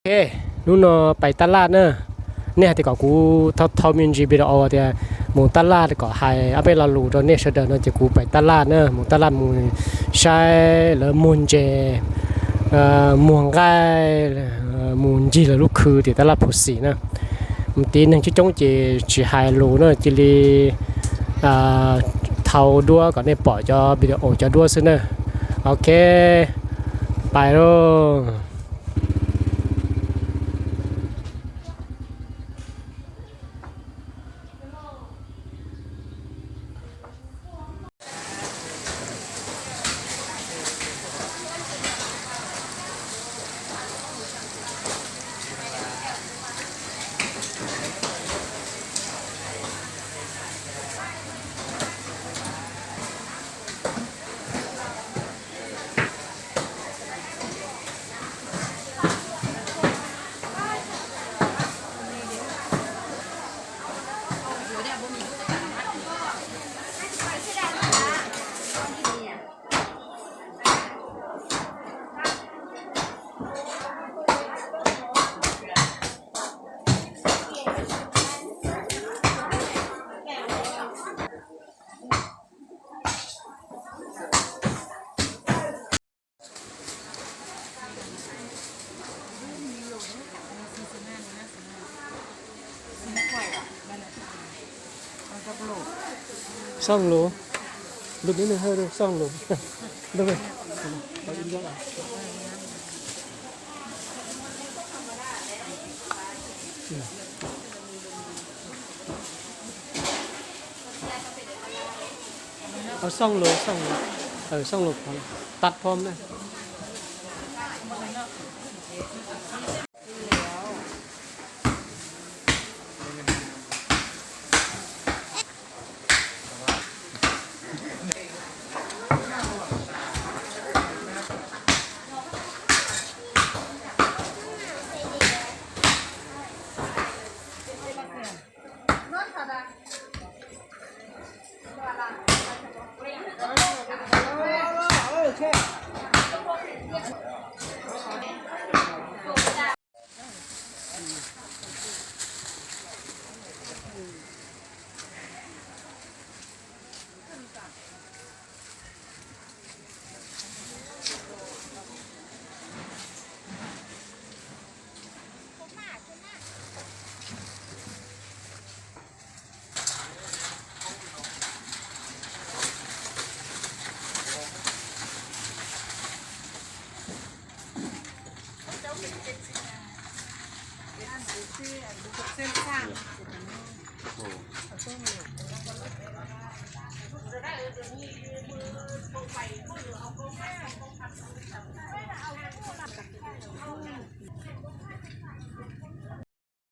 Hnub no pais tab laj na. Nej hais tias kom kuv thau thau me ntsis video tias mus tab laj kom hais ob peb lo lus rau nej sawv daws no ces kuv pais tab laj na, mus tab laj mus saib lawv muag ntses, muag nqaij, mus ncig lawv lub khw tim tab laj Phu Xim na. Mus tiv neeg coob coob ces tsis hais lus na, cia li thau duab kom nej pom cov video cov duab xwb na. Ok, pais lauj. Xooj lus, lus neb nws hawj rau xooj lus. Xooj lus, xooj lus, xooj lus, tắt phone na.